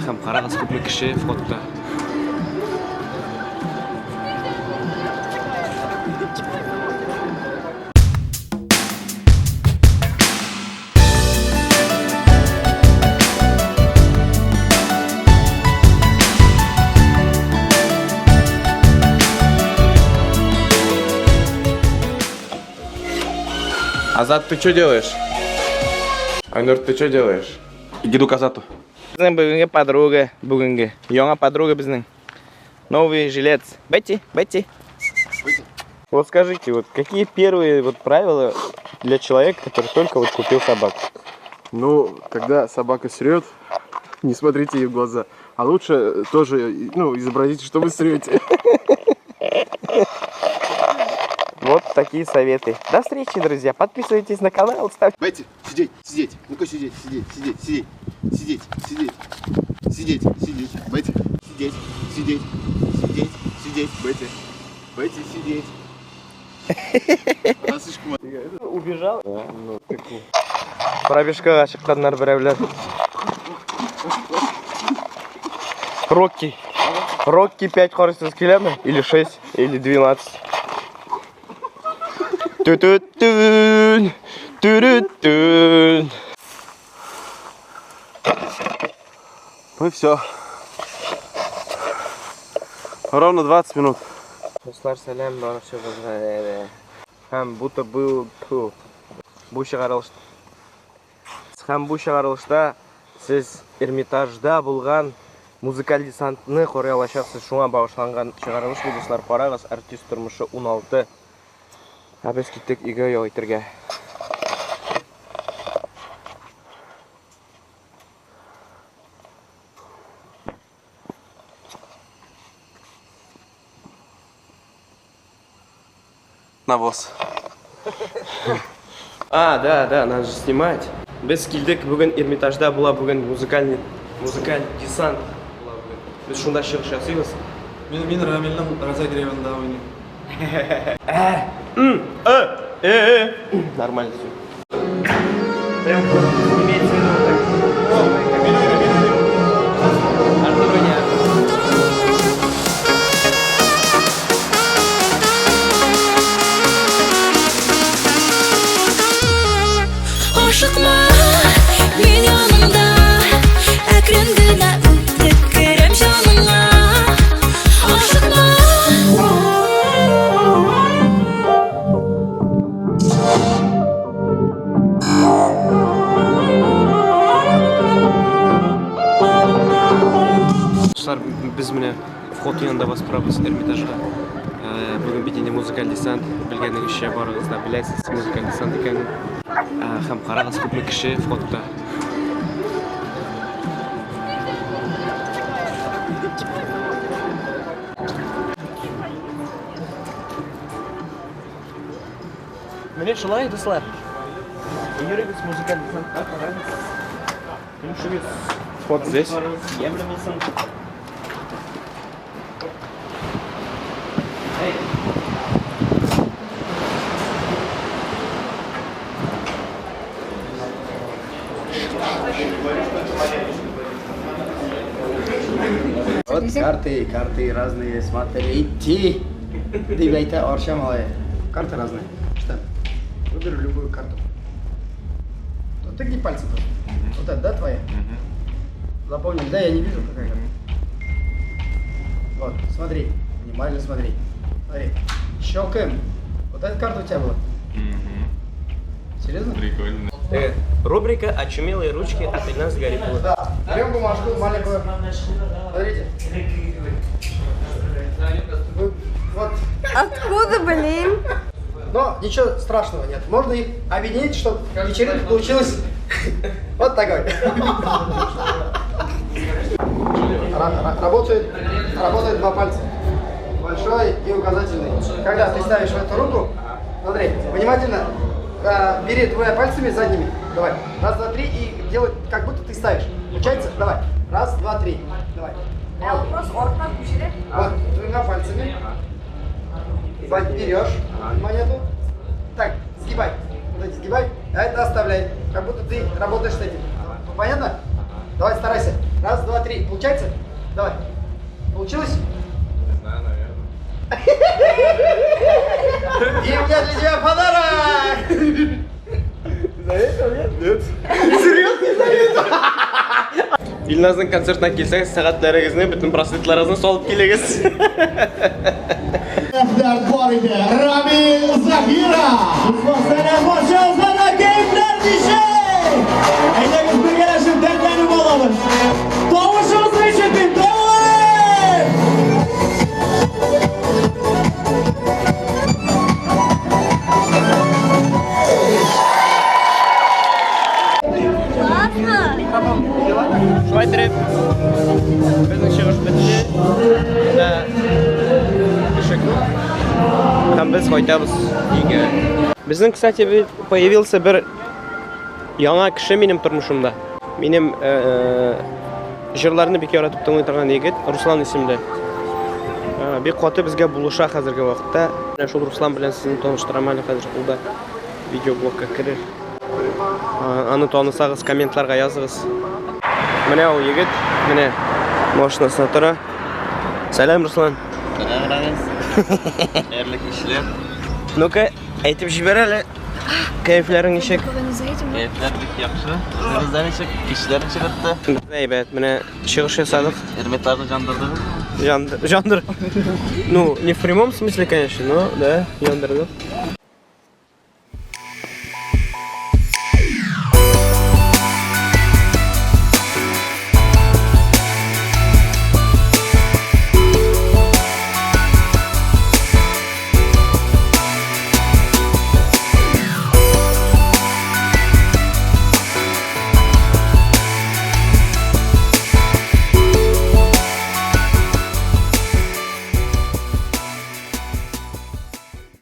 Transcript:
Һәм карагыз, күпме кеше входта. Азат, ты что делаешь? Айнур, ты что делаешь? Иду к Азату. Безнең бүгенге подруга, бүгенге яңа подруга безнең. Новый жилец. Бетти, Бетти. Вот скажите, вот какие первые вот правила для человека, который только вот купил собаку? Ну, когда собака срет, не смотрите ей в глаза. А лучше тоже, ну, изобразите, что вы срете. Вот такие советы. До встречи, друзья. Подписывайтесь на канал, ставьте Бетти, сидеть, сидеть, ну-ка сидеть, сидеть, сидеть, сидеть, сидеть, сидеть, сидеть, сидеть, Бетти, сидеть, сидеть, сидеть, сидеть, Бетти, Бетти, сидеть. Она слишком Убежал. Пробежкага чыкканнар берәүләр. Рокки. Рокки 5 карыйсыз киләме? Или 6, или 12. Тü-тü-тün, түрү-тün. Ну и все. Ровно 20 минут. Дуслар, сәлам барчагызга. Һәм бу был ту. Бу чыгарылыш Һәм бу чыгарылышта сез Эрмитажда булган музыкаль десантны карый алачаксыз. Шуңа багышланган чыгарылыш бу, дуслар, карагыз, артист тормышы 16. Ә без киттек өйгә ял итәргә. Навоз. А, да, да, надо же снимать. Без килдек бүген Эрмитажда була бүген музыкальный музыкаль десант була бүген. Без шунда чыгыш ясыйбыз. Мин Рамилнең разогревында уйныйм. Нормально все. Прям имеется в виду вот так. Артур не Ашыкма, мин яныңда. Әкрен генә үтеп керәм җаныңа. Ашыкма. Дуслар, без менә вход янында басып торабыз Эрмитажга. Бүген бит инде музыкаль десант, белгәнегезчә барыгыз да беләсез музыкаль десант икәнен. Һәм карагыз, күпме кеше входта. Менә шулай, дуслар. Йөрегез музыкаль десантка карагыз. Күрешегез. Вход здесь. Ямьле булсын. Эй. Вот карты, карты разные, смотрите. Дивайте, Арча малая. Карты разные. Что? Выбери любую карту. Вот тыкни пальцы тоже. Вот это, да, твоя? Запомнили, да, я не вижу, какая карта. Вот, смотри, внимательно смотри. Смотри. Щелкаем. Вот эта карта у тебя была. Серьезно? Прикольно. Рубрика «Очумелые ручки» от Ильназа Гарипова. Да. Берем бумажку маленькую. Смотрите. Вот. Откуда, блин? Но ничего страшного нет. Можно их объединить, чтобы вечеринка получилась вот такой. Работает, работает два пальца. Большой и указательный. Когда ты ставишь в эту руку, смотри, внимательно, бери двумя пальцами задними. Давай. Раз, два, три и делай, как будто ты ставишь. Получается? Давай. Раз, два, три. Давай. Вопрос артына күчерә. Вот, двумя пальцами. Берешь монету. Так, сгибай. Вот эти сгибай, а это оставляй. Как будто ты работаешь с этим. Понятно? Давай, старайся. Раз, два, три. Получается? Давай. Получилось? Не знаю, наверное. И у меня для тебя подарок! Заметил, нет? Нет. Серьезно, не заметил? Илназның концертына килсәгез, сәгатьләрегезне, бөтен браслетларыгызны салып килегез. Бар иде. Рамил Заһиров. Сәлам барчагызга, кәефләр ничек? Әйдәгез бергәләшеп дәртләнеп алабыз. Тавышыгызны ишетим, тавыш! Классно! Шулай итеп, безнең чыгыш бетте. Менә кеше күп. Һәм без кайтабыз өйгә. Безнең, кстати, появился бер яңа кеше минем тормышымда. Минем җырларны бик яратып тыңлый торган егет, Руслан исемле. Бик каты безгә булыша хәзерге вакытта. Менә шул Руслан белән сезне таныштырам әле хәзер, ул да видеоблогка керер. Аны танысагыз, комментларга языгыз. Менә ул егет, менә машинасына тора. Сәлам, Руслан. Сәлам, Рамис. Хәерле кичләр. Ну-ка, әйтеп җибәр әле. Кәефләрең ничек? Кәефләр бик яхшы. Үзегездә ничек? Кичләр ничек үтте? Әйбәт, менә чыгыш ясадык. Эрмитажны яндырдыгыз? Яндыр, яндыр. Ну, не в прямом смысле, конечно, но да, яндырдык.